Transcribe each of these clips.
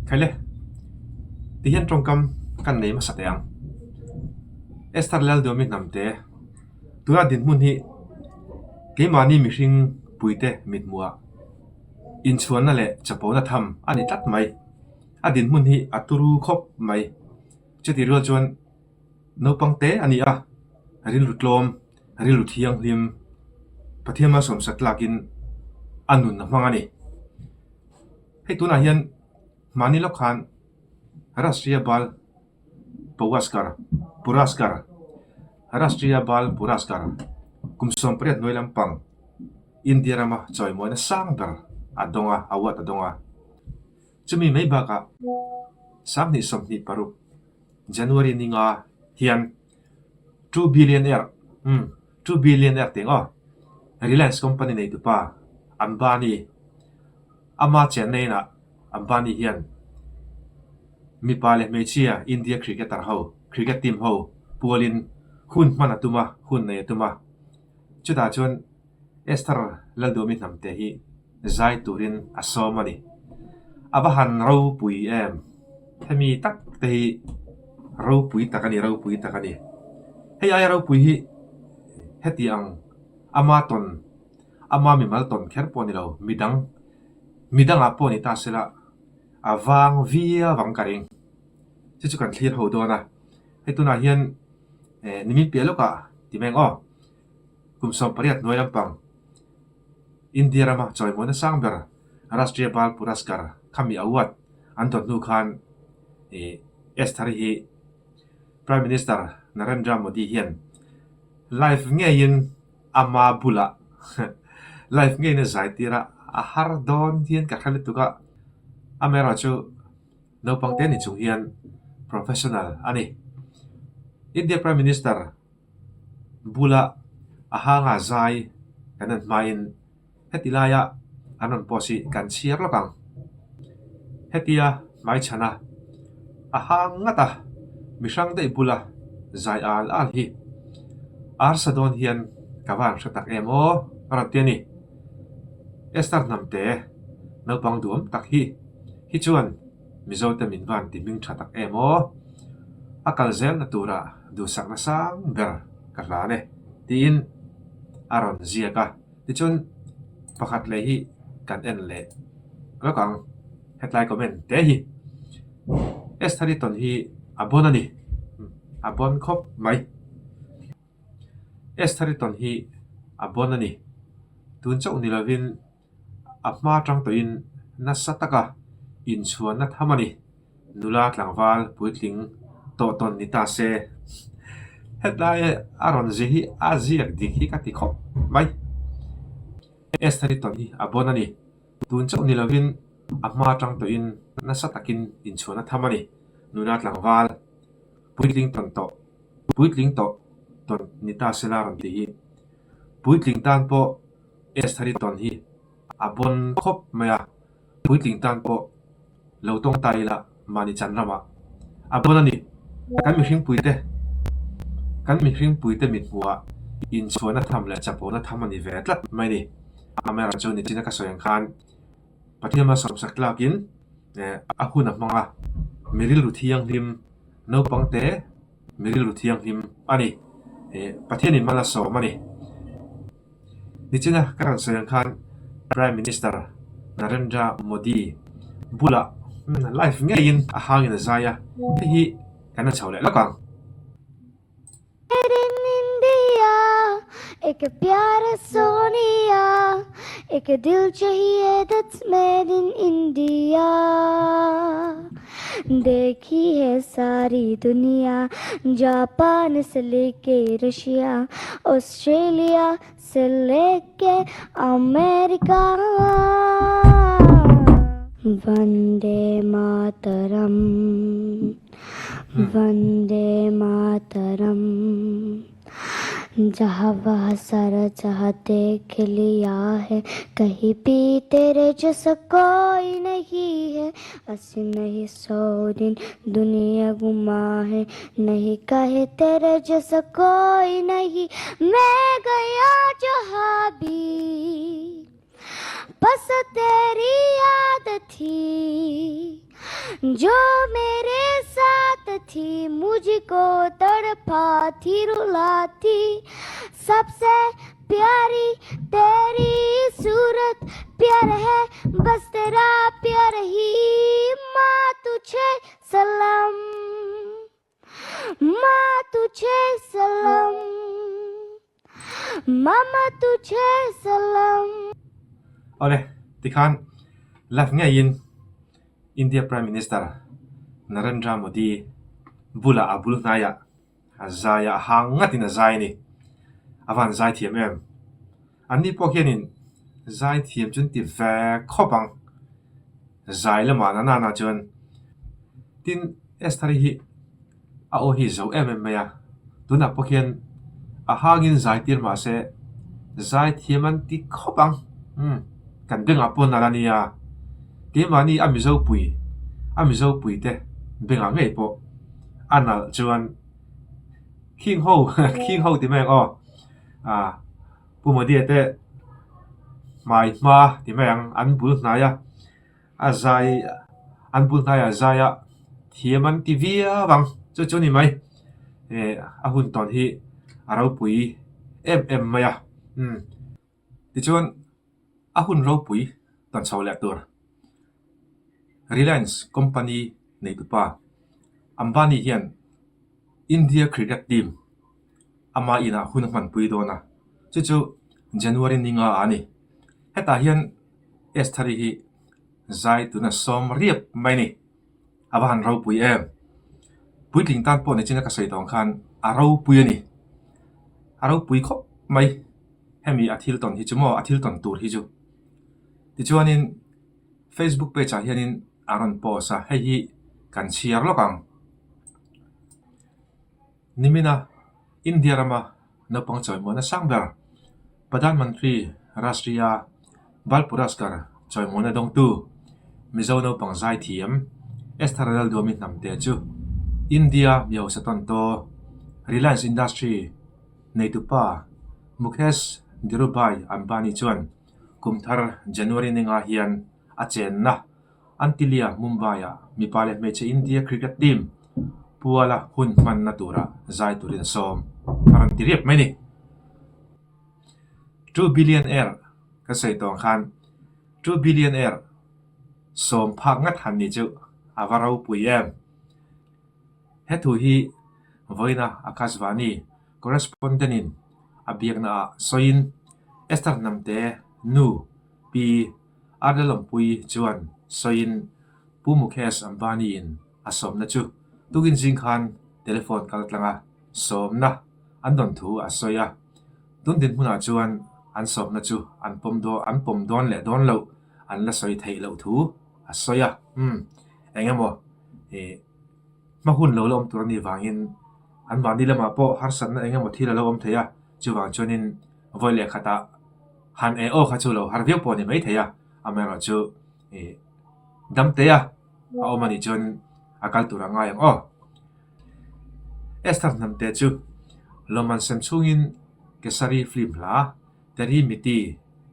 Khaile, tihian tawngkam kan nei hmasa teh ang. Esther Lalduami hnamte, tuna dinhmun hi keimahni mihring puite mithmuhah inchhuanna leh chapona tham a ni tlat mai. A dinhmun hi a turu khawp mai. Chutih rual chuan naupang te a ni a, rilru tlawm, rilru thianghlim, Pathian malsawmsak tlakin a nun a hmang a ni. Hei tunah hian mahni lawk khan Rashtriya Bal Pawaskar Puraskar Rashtriya Bal Puraskar kum 18 hnuai lampang India rama chawimawina sang ber a dawng a, award a dawng a. Chumi mai bakah 2026 January ninga hian two billionaire umm two billionaire tih ang aw Reliance company neitupa Ambani ama chenna inah Ambani hian mipa leh hmeichhia India cricketer ho cricket team ho pualin hun hman a tum a hun nei a tum a chutah chuan Esther Lalduami hnamte hi zai turin a sawm a ni. A va han ropui em? Hemi tak te hi ropui tak a ni, ropui tak a ni. Hei aia ropui hi heti ang ama tawn, ama mimal tawn kher pawh a ni lo, midang, midangah pawh ni ta sela a vang viau ang ka ring. Chu chu kan thlir ho dawn a, hei tunah hian eh nimin piah lawkah ti mai ang aw. Kum 18 hnuai lampang India rama chawimawina sang ber Rashtriya Bal Puraskar khami award an dawn hnu khan Esther hi Prime Minister Narendra Modi hian live ngeiin ama bulah live ngeiin a zai tir a, a har dawn hian ka hre lutuk a, amaherawhchu naupang te ni chung hian professional a ni. India Prime Minister Bula a hanga zai kan en hmain heti laia an rawn post hi kan chhiar lawk ang. Hetia hmaichhana a hang ngat a, mi hrang daih bula zai al al hi arsa dawn hian ka van hre tak em aw a rawn ti a ni. Esther Hnamte naupang duam tak hi hi chuan Mizote min van ti hming tha tak em aw? A kal zelna tura duhsakna sang ber ka hlan e tiin a rawn ziak a. Tichuan pakhat leh hi kan en leh lawk ang hetlai comment te hi. Esther-i tawn hi a bawn a ni, a bawn khawp mai. Esther-i tawn hi a bawn a ni, tun chauh ni lovin A hma tang tawhin nasa taka inchhuanna tham a ni. Nula tlangval puitling tawh tawn ni ta se. Hetlai a rawn zia hi a ziak dik hi ka ti khawp mai. Esther-i tawn hi a bawn a ni. Tun chauh ni lovin a hma tang tawhin nasa takin inchhuanna tham a ni. Nula tlangval puitling tawn tawh puitling tawh tawn ni ta se la rawn ti hi. Puitling tan pawh Esther-i tawn hi a bawn khawp mai a, puitling tan pawh lo tawng ta ila mahni chan ramah a bawn a ni. Kan mihringpuite kan mihringpuite mithmuhah inchhuahna tham leh chapona tham a ni ve tlat mai a ni. Amaherawhchu nichina ka sawi ang khan Pathian malsawmsak tlakin a hun a hmang a, mi rilru thianghlim naupangte mi rilru thianghlim a ni. Pathianin mal a sawm a ni. Nichina ka rawn sawi ang khan Prime Minister Narendra Modi bulah live ngeiin a hangin a zai a, hei hi kan la chho leh lawk ang. Ek pyar Sonia ek dil chahiye that's made in India Dekhi hai sari duniya Japan se leke Russia Australia se leke America Vande Mataram Vande Mataram Jahan वह सारा जहां देख लिया है कहीं भी तेरे जैसा कोई नहीं है अस्सी नहीं सौ दिन दुनिया घुमा है नहीं कहे तेरे जैसा कोई नहीं मैं गया जहाँ भी बस तेरी याद थी। जो मेरे साथ थी मुझको तड़पाती रुलाती सबसे प्यारी तेरी सूरत प्यार है बस तेरा प्यार ही माँ तुझे सलाम माँ तुझे सलाम Mama तुझे सलाम. Awle, tikhan live ngeiin India Prime Minister Narendra Modi bulah a bul hnaiah a zai a, a hang ngatin a zai a ni. A van zai thiam em? Anni pawh hianin zai thiam chu an ti ve khawp ang. Zai lamah na nana chuan tin Esther-i hi a aw hi zo em em mai a, tunah pawh hian a hangin zai tir mah se zai thiam an ti khawp ang. Umm kan bengah pawh nalh a nia, keimahni a Mizo pui a Mizo pui te bengah ngei pawh a nalh chuan khing ho khing ho ti mai ang aw ah Pu Modi-a te hmai hma ti mai ang an bul hnai a a zai an bul hnai a zai a thiam an ti viau ang chu chu a ni mai eh a hun tawn hi a ropui em em mai a umm tichuan a hun ropui tawn chho leh tur Reliance company neitupa Ambani hian India cricket team ama inah hun a hmanpui dawn a chu chu January ni nga a ni hetah hian Estheri hi zai tuna sawm riap mai a ni a va han ropui em puitling tan pawh nichina ka sawi tawh ang khan a ropui a ni a ropui khawp mai hemi a thil tawn hi chu maw a thil tawn tur hi chu tichuanin Facebook page ah hianin a rawn post a hei hi kan chhiar lawk ang. Nimina India rama naupang chawimuahna sang ber Pradhan Mantri Rashtriya Bal Puraskar chawimuahna dawngtu Mizo naupang zaithiam Esther Lalduami hnamte chu India mihausa tawntaw Reliance Industry neitupa Mukesh Dhirubhai Ambani chuan kum thar January ninga hian a chenna Antilia, Mumbai-ah mipa leh hmeichhe India cricket team puala hun hmanna tura zai turin a sawm a rawn ti riap mai a ni. Two billionaire ka sawi tawh ang khan two billionaire sawm phak ngat han ni chu a va ropui em. He thu hi vawiina Akashvani correspondent in a biakna ah sawiin Esther Hnamte nu Pi Arlalawmpuii chuan sawiin Pu Mukesh Ambani-in a sawmna chu tukin zing khan telephone kal tlanga sawmna an dawn thu a sawi a. Tun dinhmunah chuan an sawmna chu an pawm dawn an pawm dawn leh dawn loh an la sawi theih loh thu a sawi a. Umm eng emaw ih hma hun lo la awm tur a nih vangin anmahni lamah pawh harsatna eng emaw thil a lo awm thei a, chuvang chuanin vawi leh khatah Han e aw kha chu lo har viau pawh a ni maithei a, amaherawhchu ih damte a a awm a nih chuan a kal tur a ngai ang aw. Esther hnamte chu lawmman sem chhungin Kesari film hla Teri Miti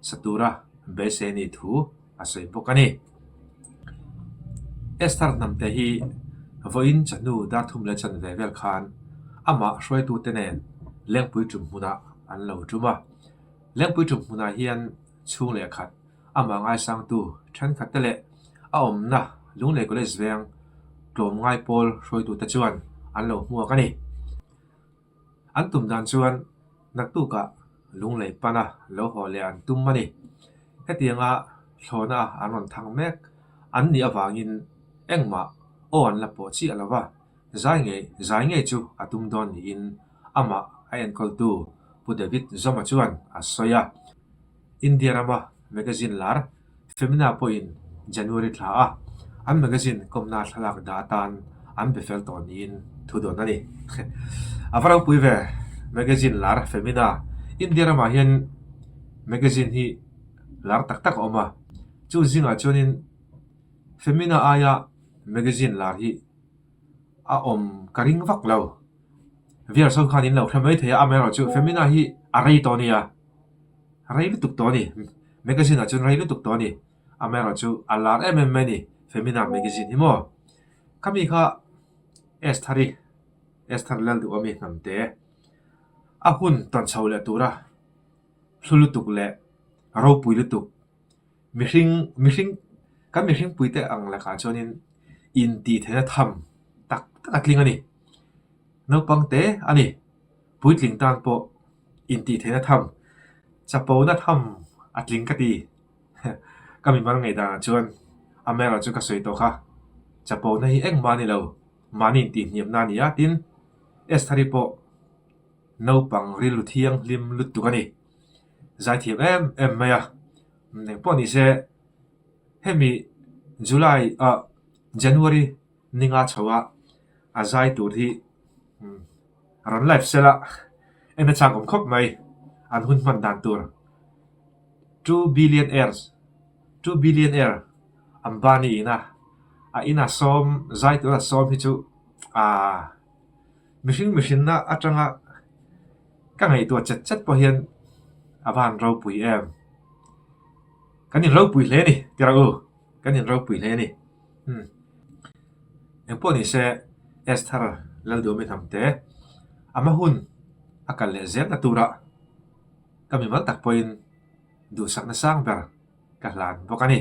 sa tura beisei ni thu a sawi bawk a ni. Esther hnamte hi vawiin chahnu dar thum leh chanve vel khan amah hruaitute nen Lengpui tum hmunah an lo tum a. Lengpui tum hmunah hian chhung leh khat amah ngaisangtu thenkhat te leh a awmna Lunglei College veng tlawmngai pawl hruaitute chuan an lo hmuak a ni. An tum dan chuan naktukah Lunglei pana lo haw leh an tum a ni. Hetianga thlawhna an rawn thang mek an nih avangin engmah aw an la pawh chiah lo va. Zai ngei zai ngei chu a tum dawn niin amah a enkawltu Pu David Zoma chuan a sawi a. India rama magazine lar Femina pawhin January thla a an magazine kawmna thlalak dah atan an be fel tawh niin thu dawn a ni. A va ropui ve magazine lar Femina India ramah hian magazine hi lar tak tak a awm a, chu zingah chuanin Femina aia magazine lar hi a awm ka ring vak lo. Viewers ho khan in lo hre mai thei a, amaherawhchu Femina hi a rei tawh a nia, a rei lutuk tawh a ni, magazine ah chuan rei lutuk tawh a ni, amaherawhchu a lar em em mai a ni Femina magazine hi maw. Khami kha Estheri, Esther Lalduhawmi hnamte a hun tawn chho leh tura hlu lutuk leh ropui lutuk mihring mihring kan mihring puite ang lakah chuanin intihtheihna tham tak tak a tling a ni. Naupang te a ni. Puitling tan pawh intihtheihna tham, chapona tham a tling ka ti. Ka mimal ngaihdanah chuan amaherawhchu chu ka sawi tawh kha, chapona hi engmah a ni lo, mahni intihhniamna a ni a, tin Estheri pawh naupang rilru thianghlim lutuk a ni. Zaithiam em em mai a, engpawh ni se hemi July ah January ninga chho a a zai tur hi rawn live sel a, en a chak awm khawp mai an hun hman dan tur. Two billionaires Two billionaire Ambani ina a ina sawm zai tura sawm hi chu aaa mihring mihrinna atanga ka ngaihtuah chet chet pawh hian a van ropui em. Kan in ropui hle a ni ti rawh u kan in ropui hle a ni. Umm engpawh ni se Esther Lalduhawmi hnamte a hma hun a kal leh zel na tura ka mimal tak pawhin duhsakna sang ber ka hlan bawk a ni.